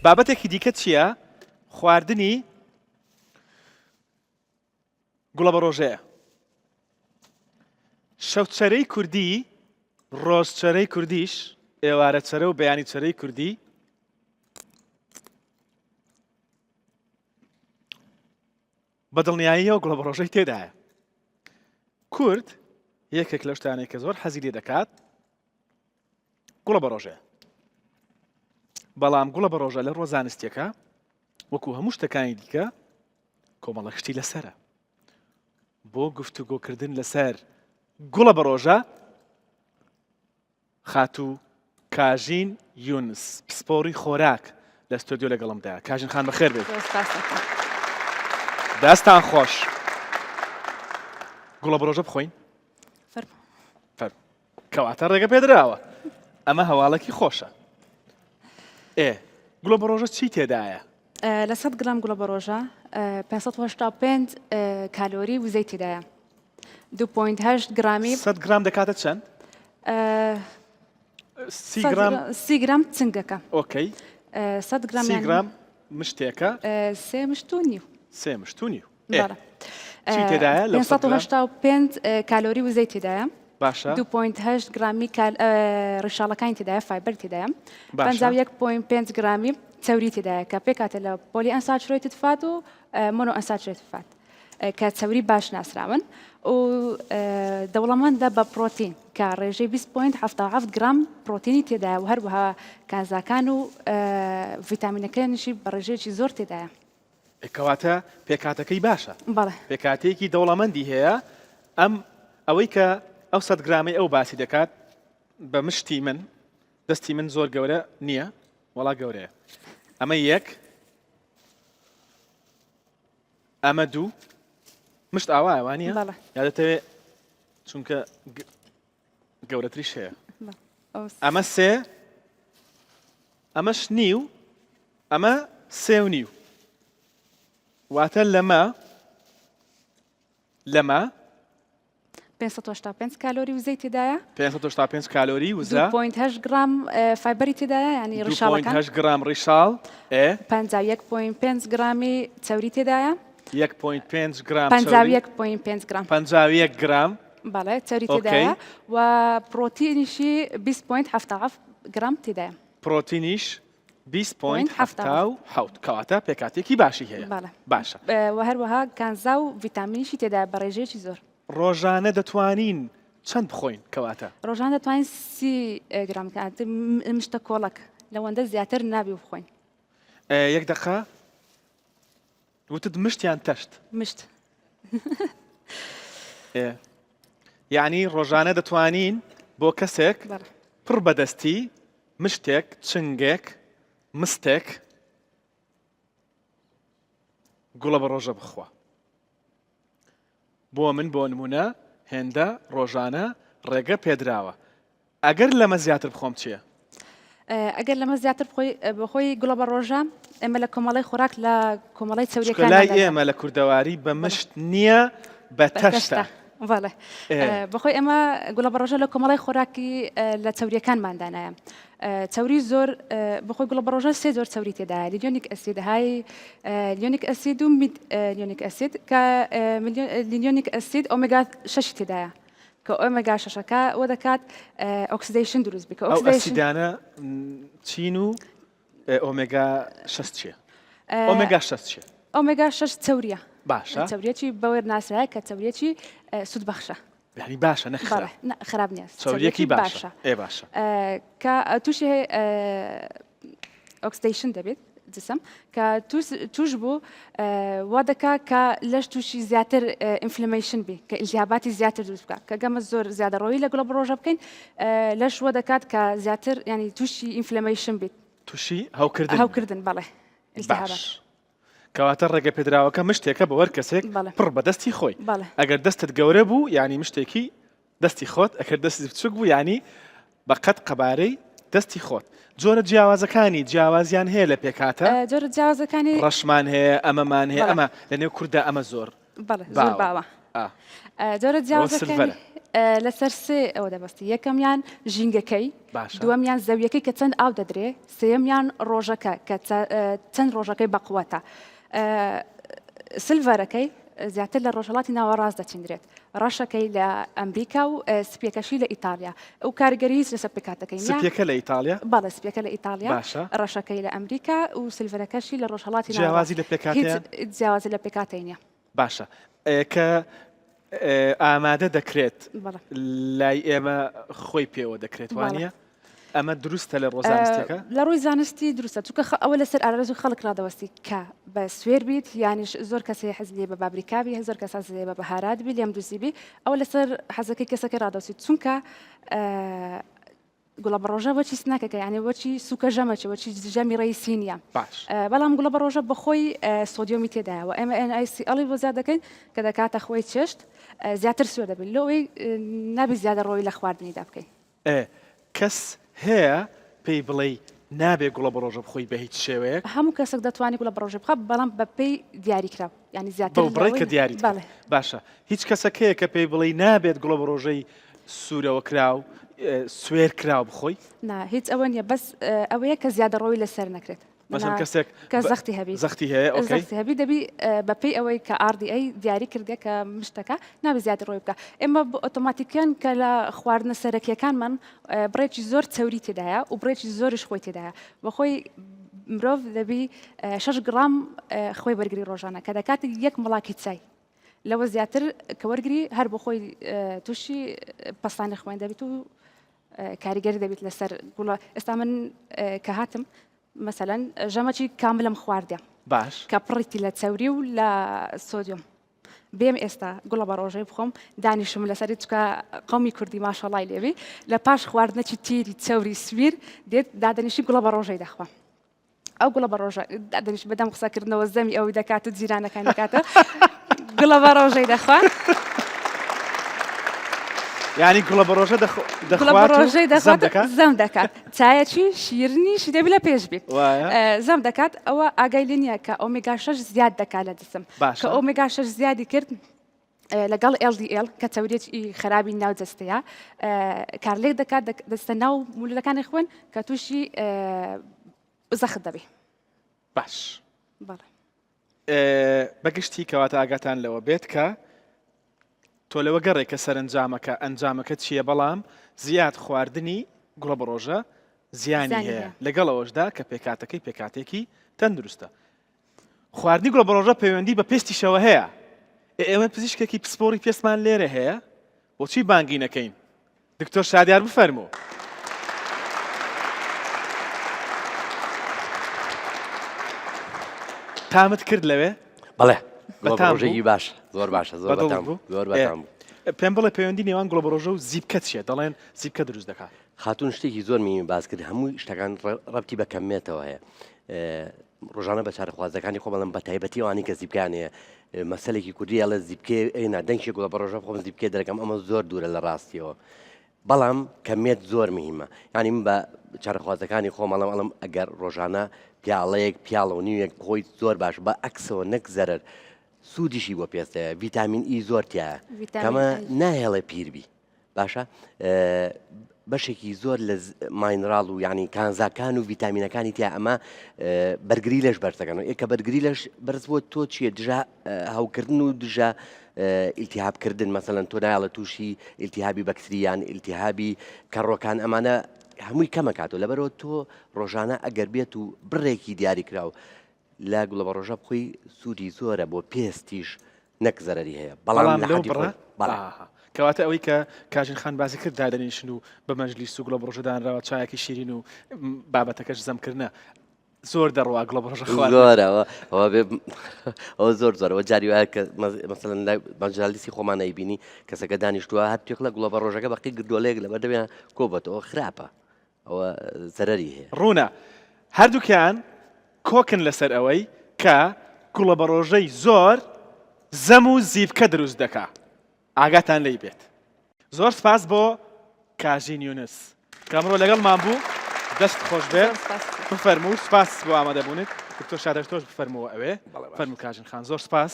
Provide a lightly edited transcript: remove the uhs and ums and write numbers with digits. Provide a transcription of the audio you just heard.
بابەتێکی دیکە چییە؟ خواردنی گوڵەبەڕۆژەیە. شەوچەرەی کوردی، ڕۆژچەرەی کوردیش، ئێوارە چەرە و بەیانی چەرەی کوردی بە دڵنیاییەوە گوڵەبەڕۆژەی تێدایە. کورد یەکێک لەو شتانەی کە زۆر حەزی لێ دەکات گوڵە بەڕۆژەیە. بەڵام گوڵە بەڕۆژە لە ڕووە زانستیەکە وەکو هەموو شتەکانی دیکە کۆمەڵە شتی لەسەرە. بۆ گفتوگۆکردن لەسەر گوڵە بەڕۆژە خاتوو کاژین یونس پسپۆڕی خۆراک لە ستۆدیۆ لەگەڵمدایە. کاژین خان بەخێر بێیت. زۆر سپاس دەکەم. دەستان خۆش. گوڵە بڕۆژە بخۆین؟ فەرموو. فەرموو. کەواتە ڕێگە پێدراوە. ئەمە هەواڵێکی خۆشە. ئێ گوڵە بڕۆژە چی تێدایە؟ لە 100 گرام گوڵە بەڕۆژە 585 کالۆری وزەی تێدایە. 2.8 گرامی 100 گرام دەکاتە چەند؟ سی گرام سی گرام چنگەکە. okay. 100 گرام سی گرام مشتێکە. سێ مشت و نیو. سێ مشت و نیو. چی تێدایە لە 585 کالۆری وزەی تێدایە. باشە. 2.8 گرامی ڕیشاڵەکانی تێدایە fiber تێدایە. 51.5 گرامی چەوری تێدایە کە پێکاتە لە polyunsaturated fat و monounsaturated fat. کە چەوری باش ناسراون و دەوڵەمەندە بە پرۆتین کە ڕێژەی 20.77 گرام پرۆتینی تێدایە و هەروەها کانزاکان و ڤیتامینەکانیشی بە ڕێژەیەکی زۆر تێدایە. کەواتە پێکهاتەکەی باشە. بەڵێ. پێکهاتەیەکی دەوڵەمەندی هەیە. ئەم ئەوەی کە ئەو سەد گرامەی ئەو باسی دەکات بە مشتی من دەستی من زۆر گەورە نییە وەڵا گەورەیە ئەمە یەک ئەمە دوو مشت ئاوایە وانە بەڵێ. یا دەتەوێ چونکە گەورەتریش هەیە بەڵێ. ئەو ئەمە سێ ئەمەش نیو ئەمە سێ و نیو واتە لەمە لەمە 585 کالۆری وزەی تێدایە. 585 کالۆری وزە. 2.8 گرام fiber ی تێدایە یانی ڕیشاڵەکان. 2.8 گرام ڕیشاڵ ئێ. 51.5 گرامی چەوری تێدایە. 1.5 گرام چەوری. 51.5 گرام. 51 گرام. بەڵێ چەوری تێدایە و پرۆتینیشی 20.77 گرام تێدایە. پرۆتینیش 20.77 کەواتە پێکهاتەیەکی باشی هەیە. بەڵێ. باشە. و هەروەها کانزا و ڤیتامینیشی تێدایە بە ڕێژەیەکی زۆر. ڕۆژانە دەتوانین چەند بخۆین کەواتە؟ ڕۆژانە دەتوانین 30 گرام مشتە کۆڵەک لەوەندە زیاتر نابی بخۆین. یەک دەقە وتت مشت یان تەشت؟ مشت. یعنی ڕۆژانە دەتوانین بۆ کەسێک پڕ بەدەستی مشتێک، چنگێک، مستێک گوڵە بە ڕۆژە بخوا. بۆ من بۆ نمونە هێندە ڕۆژانە ڕێگە پێدراوە. ئەگەر لەمە زیاتر بخۆم چیە؟ ئەگەر لەمە زیاتر بخۆی بەخۆی گوڵە بە ڕۆژە ئێمە لە کۆمەڵی خۆراک لە کۆمەڵی چەوریەکان لای ئێمە لە کوردەواری بە مشت نییە بە تەشتە. بەڵێ بەخۆی ئێمە گوڵە بەڕۆژە لە کۆمەڵی خۆراکی لە چەوریەکانمان دانایە چەوری زۆر بەخۆی گوڵە بەڕۆژە سێ زۆر چەوری تێدایە linolenic acid high linolenic acid و mid linolenic acid کە linolenic acid ئۆمێگا شەشی تێدایە کە ئۆمێگا شەشەکە وە دەکات oxidation دروست بکە ئەو acid انە چین و ئۆمێگا شەش چییە؟ ئۆمێگا شەش چییە؟ ئۆمێگا شەش چەوریە. باشە. چەوریەکی بەوەر ناسرایە کە چەوریەکی سوود بەخشە. یعنی باشە نە خراپ. بەڵێ خراپ نییە. چەوریەکی باشە. ئێ باشە. کە تووشی oxidation دەبێت جسم کە توش بوو وا دەکا کە لەش تووشی زیاتر inflammation بی کە ئیلتیهاباتی زیاتر دروست بکات کە گەمە زۆر زیادەڕۆیی لە گوڵە بڕۆژە بکەین لەش وە دەکات کە زیاتر ینی تووشی inflammation بیت تووشی هەوکردن هەوکردن بەڵێ باش کەواتە ڕێگە پێدراوەکە مشتێکە بۆ هەر کەسێک پڕ بەدەستی خۆی ئەگەر دەستت گەورە بوو یعنی مشتێکی دەستی خۆت ئەگەر دەستی بچوک بوو یعنی بە قەد قەبارەی دەستی خۆت. جۆرە جیاوازەکانی جیاوازیان هەیە لە پێکهاتە؟ جۆرە جیاوازەکانی ڕەشمان هەیە، ئەمەمان هەیە، ئەمە لە نێو کورددا ئەمە زۆر بەڵێ زۆر باوە. جۆرە جیاوازەکانی لەسەر سێ ئەوە دەبەستی یەکەمیان ژینگەکەی دووەمیان زەویەکەی کە چەند ئاو دەدرێ سێیەمیان ڕۆژەکە کە چەند ڕۆژەکەی بەقوەتە silver ەکەی زیاتر لە ڕۆژهەڵاتی ناوەڕاست دەچندرێت ڕەشەکەی لە ئەمریکا و سپیەکەشی لە ئیتالیا ئەو کاریگەری هیچ لەسەر پێکهاتەکەی نییە. سپیەکە لە ئیتاڵیا؟ بەڵێ سپیەکە لە ئیتاڵیا باشە. ڕەشەکەی لە ئەمریکا و silver ەکەشی لە ڕۆژهەڵاتی ناوەڕاست. جیاوازی لە هیچ پێکهاتەیان؟ جیاوازی لە پێکهاتەی نییە. باشە کە ئامادە دەکرێت بەڵێ. لای ئێمە خۆی پێوە دەکرێت بەڵێ. وانییە؟ ئەمە دروستە لە ڕووە زانستیەکە؟ لە ڕووی زانستی دروستە چونکە ئەوە لەسەر ئارەزووی خەڵک ڕادەوەستی کە بە سوێر بیت یانیش زۆر کەس هەیە حەزی لێ بە بابریکا بی زۆر کەس حەزی لێ بە بەهارات بی لێم دوزی بی ئەوە لەسەر حەزەکەی کەسەکەی ڕادەوەستی چونکە گوڵە بەڕۆژە وەچی سناکەکە یعنی وەچی سوکە ژەمەچە وەچی ژەمی ڕئیسی نییە باش بەڵام گوڵە بەڕۆژە بەخۆی سۆدیۆمی تێدایە و ئێمە NaCl ی بۆ زیاد دەکەین کە دەکاتە خۆی چێشت زیاتر سوێر دەبین لۆی نابی زیادە ڕۆی لە خواردنیدا بکەین. ئێ کەس هەیە پێی بڵێی نابێ گوڵە بەڕۆژە بخۆی بە هیچ شێوەیەک؟ هەموو کەسێک دەتوانی گوڵە بەڕۆژە بخوا بەڵام بە پێی دیاری کراو یانی زیاتر بەو بڕەی لەوەی کە دیاریت کرد بەڵێ. باشە هیچ کەسەک هەیە کە پێی بڵێی نابێت گوڵە بەڕۆژەی سوورەوە کراو سوێر کراو بخۆی؟ نا هیچ ئەوە نیە بەس ئەوەیە کە زیادەڕۆیی لەسەر نەکرێت. مەسەن کەسێک کە زەختی هەبی زەختی هەیە okay زەختی هەبی دەبی بەپێی ئەوەی کە RDA دیاری کردێ کە مشتەکە نابێ زیادە ڕۆی بکە ئێمە ئۆتۆماتیکیان کە لە خواردنە سەرەکیەکانمان بڕێکی زۆر چەوری تێدایە و بڕێکی زۆریش خۆی تێدایە بەخۆی مرۆڤ دەبی 6 گڕام خۆی بەرگری ڕۆژانە کە دەکات یەک مڵاکی چای لەوە زیاتر کە وەرگری هەر بۆ خۆی تووشی پەستانی خوێن دەبیت و کاریگەری دەبیت لەسەر گوڵە ئێستا من کە هاتم مەسەلەن ژەمەکی کاملم خواردە باش کە پڕیتی لە چەوری و لە سۆدیۆم بێم ئێستا گوڵە بە ڕۆژەی بخۆم دانیشم لەسەری چکە قومی کوردی ماشەڵای لێوی لە پاش خواردنەکی تیری چەوری سویر دێت دادەنیشی گوڵە بە ڕۆژەی دەخوا ئەو گوڵە بە ڕۆژە دادەنیش بەدەم قسەکردنەوە زەمی ئەوی دەکات و جیرانەکان دەکاتە گوڵە بە ڕۆژەی دەخوا یعنی گوڵە بە ڕۆژە ڕۆژەی دەخوات زەم دەکات چایەکی شیرنیش دەبی لە پێش بیت زەم دەکات ئەوە ئاگای لێ نییە کە ئۆمێگا 6 زیاد دەکات لە جسم کە ئۆمێگا 6 زیادی کرد لەگەڵ LDL کە چەوریی خراپی ناو جەستەیە کارلێک دەکات دەستە ناو مولولەکانی خوێن کە تووشی زەخت دەبی. باش بەڵێ. بەگشتی کەواتە ئاگاتان لەوە بێت کە تۆ لەوە گەڕێ کە سەرنجامەکە ئەنجامەکە چییە بەڵام زیاد خواردنی گوڵە بەڕۆژە زیانی هەیە لەگەڵ ئەوەشدا کە پێکاتەکەی پێکاتێکی تەندروستە خواردنی گوڵە بەڕۆژە پەیوەندی بە پێستیشەوە هەیە ئێمە پزیشکێکی پسپۆڕی پێستمان لێرە هەیە بۆچی بانگی نەکەین دکتۆر شادیار بفەرموو. تامت کرد لەوێ؟ بەڵێ بەتام ڕۆژێکی باش زۆر باشە زۆر بەتام بوو زۆر بەتام بوو. پێم بڵێ پەیوەندی نێوان گوڵەبەڕۆژە و زیپکە چییە؟ دەڵێن زیپکە دروست دەکات. خاتوون شتێکی زۆر میمی باس کرد هەمووی شتەکان ڕەبتی بە کەمێتەوە هەیە ڕۆژانە بە چارەخوازەکانی خۆ بەڵم بە تایبەتی ئەوانی کە زیپکان هەیە مەسەلێکی کوردی ئەڵێ زیپکێ ئەینا دەنگشی گوڵە بەڕۆژە خۆم زیپکێ دەرەکەم ئەمە زۆر دوورە لە ڕاستیەوە بەڵام کەمێت زۆر مهمە یعنی من بە چارەخوازەکانی خۆم ئەڵم ئەڵم ئەگەر ڕۆژانە پیاڵەیەک پیاڵە و نیوێک بخۆیت زۆر باش بە عەکسەوە نەک زەرەر سوودیشی بۆ پێستەیە ڤیتامین ئی زۆر تایە کەمە ناهێڵێ پیربی باشە بەشێکی زۆر لە mineral و یعنی کانزاکان و ڤیتامینەکانی تیا ئەمە بەرگری لەش بەرزەکەن و ئێکە بەرگری لەش بەرز بۆ تۆ چیە دژە هەوکردن و دژە ئیلتیهابکردن مەسەلەن تۆ نایڵە تووشی ئیلتیهابی بەکتریان ئیلتیهابی کەڕۆکان ئەمانە هەمووی کەمەکاتەوە لەبەرەوە تۆ ڕۆژانە ئەگەر بێت و بڕێکی دیاریکراو لە گوڵەبەڕۆژە بخۆی سوودی زۆرە بۆ پێستیش نەک زەرەری هەیە بەڵام لە لەو حەدی بڕە خۆی بەڵێ. ئاها کەواتە ئەوەی کە کاژین خان باسی کرد دادەنیشن و بە مەجلیس و گوڵەبەڕۆژە دانراوە چایەکی شیرین و م، بابەتەکەش زەمکردنە زۆر دەڕوا گوڵەبەڕۆژە خواردنە زۆرە ئەوە ئەوە بێ ئەوە زۆر زۆرە ئەوە جاری وایە کە مەس- مەسەلەن لای مەجالیسی خۆمان ئەیبینی کەسەکە دانیشتووە هەر توێکڵە گوڵەبەڕۆژەکە بەقی گردۆلەیەک لەبەر دەمیان کۆبۆتەوە خراپە ئەوە زەرەری هەیە. ڕوونە هەردووکیان کۆکن لەسەر ئەوەی کە گوڵەبەڕۆژەی زۆر زەم و زیپکە دروست دەکا ئاگاتان لێی بێت. زۆر سپاس بۆ کاژین یونس کە ئەمڕۆ لەگەڵمان بوو دەست خۆش بێت زۆر سپاس. بفەرموو سپاس بۆ ئامادەبوونت دکتۆر شادەش تۆش بفەرمووە ئەوێ بەڵێ باش. فەرموو کاژین خان زۆر سپاس.